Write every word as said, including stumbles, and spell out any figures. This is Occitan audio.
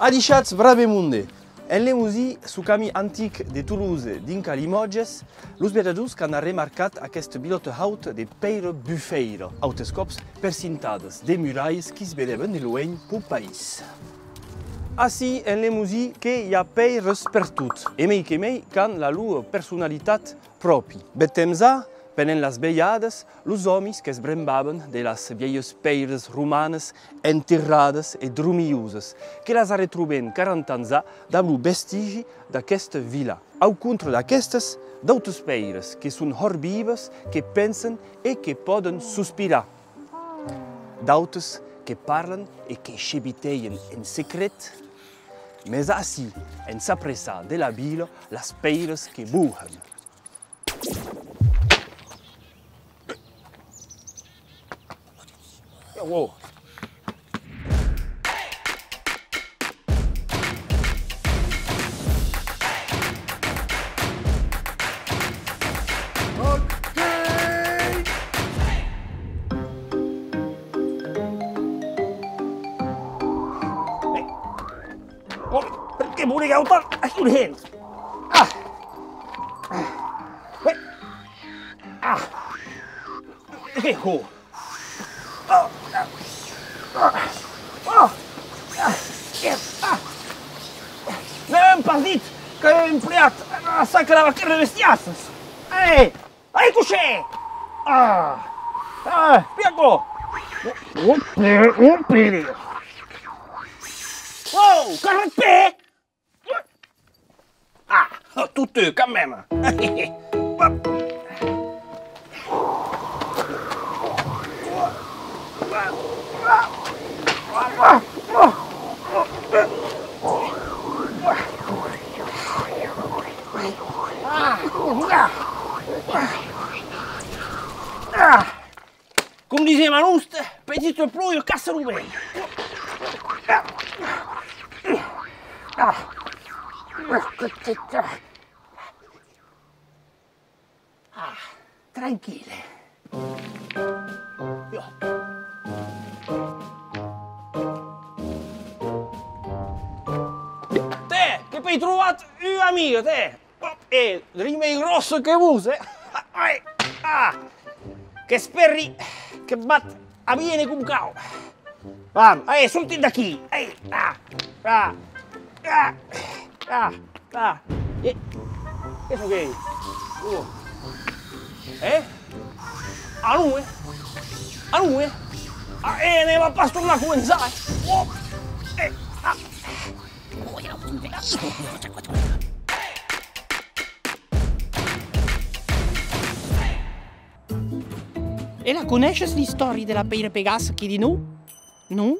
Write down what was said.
Adishatz, brave monde! En Lemosin, suu camin antic de Tolosa dinc a Limòtges, los viatjadors qu'an arremarcat aquesta vilòta hauta de pèira bufeira, autes còps percintadas de muralhas qui's vedèvan de luenh peu país. Ací, en Lemosin, que i a pèiras pertot, e mei que mei qu'an la lor personalitat pròpi. Bèth temps a, pendent las velhadas, los òmis que's brembavan de las vielhas pèiras romanas enterradas e dromilhosas, que las arretrobem quaranta ans a dab lo vestigi d'aquesta vila. Au contra d'aquestas, d'autas pèiras que son hòrt vivas, que pensan e que pòden sospirar. D'autas que parlan e que chebitèjan en secret. Mès ací, en s'apressar de la vila, las pèiras que bohan. Oh, perqué voler autant aquí dens? Ah! Eh! Ah! Eh, oh! Ah! Ah! Ah! Ah! Ah! N'avèm pas dit qu'avèm empleat la sacra vaquèra de bestiassas! Eh! Ai, cochèr! Ah! Ah, espia aquò! Oh, oh, oh, pere! Oh, qu'arrèst pè! Ah, tot tu, quand même! Ah! Com disem a noste, petita ploja cassa lo vent. Ah, tranquille. Jo. Tè, que pèi trobat ua amiga, tè! Òp, e drin mei gròssa que vos, eh! Ai, ah! Qu'espèri que vath a viéner com cau. Vam, ai, sortitz d'aquí! Ai, ah, ah, ah, ah, ah. E, qu'ei çò qu'ei? Oh. Eh? Ah non, eh? Ah non, eh? Ah, eh, ne va pas tornar començar, eh? Oh! Eh, ah! E la coneishes, l'istòria de la pèira pegassa aquí dins? Non?